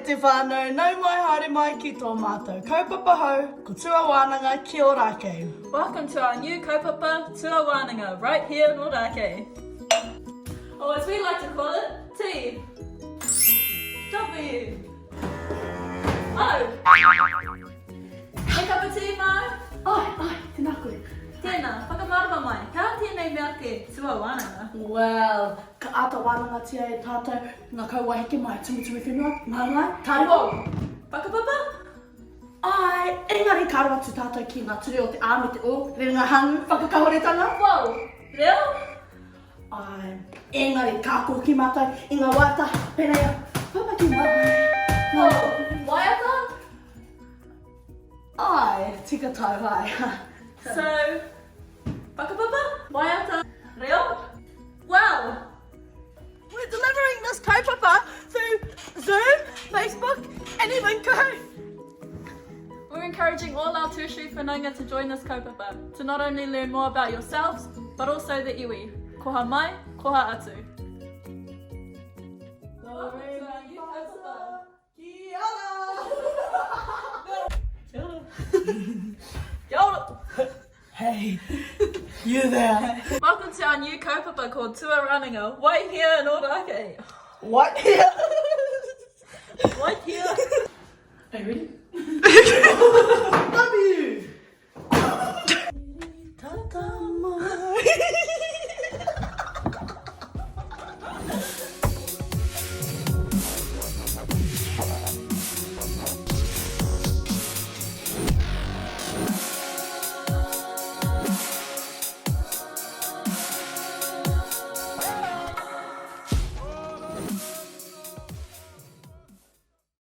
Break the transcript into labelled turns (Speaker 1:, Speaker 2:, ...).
Speaker 1: te whānau, nau mai haere mai ki tō mātou kaupapa hou, ko Tua Wānanga ki Ōrākei.
Speaker 2: Welcome to our new kaupapa, Tua Wānanga, right here in Ōrākei. Or as we like to call it, T. W. O. He cup of tea māu?
Speaker 1: Ai, ai, tēnā koe.
Speaker 2: Tēnā, whakamārama mai, he aha tēnei mea te Tua Wānanga?
Speaker 1: Well, ka āta wānangatia e tātou ngā kauae heke mai, tumutumu whenua, ngāngā, tārewa.
Speaker 2: Whakapapa?
Speaker 1: Āe, engari ka aro atu tātou ki ngā ture o te A me te O, rerenga hangu, whakakahoretanga.
Speaker 2: Wow! Reo?
Speaker 1: Āe, engari ka ako hoki mātou i ngā waiata pēnei a Papaki mai.
Speaker 2: Wow! Waiata?
Speaker 1: Āe, tika tau, āe.
Speaker 2: So, whakapapa, waiata, reo? Wow!
Speaker 1: We're delivering this kaupapa through Zoom, Facebook and even Kahoot.
Speaker 2: We're encouraging all our tertiary whanaunga to join this kaupapa, to not only learn more about yourselves, but also the iwi. Koha mai, koha atu. Welcome to our new kaupapa.
Speaker 1: Kia ora!
Speaker 2: Kia ora. Kia ora.
Speaker 1: Hey, you there.
Speaker 2: Welcome to our new kaupapa called Tua Rānanga, right here in Ōrākei.
Speaker 1: What here?
Speaker 2: Right here.
Speaker 1: Are you ready? W! Tata mai.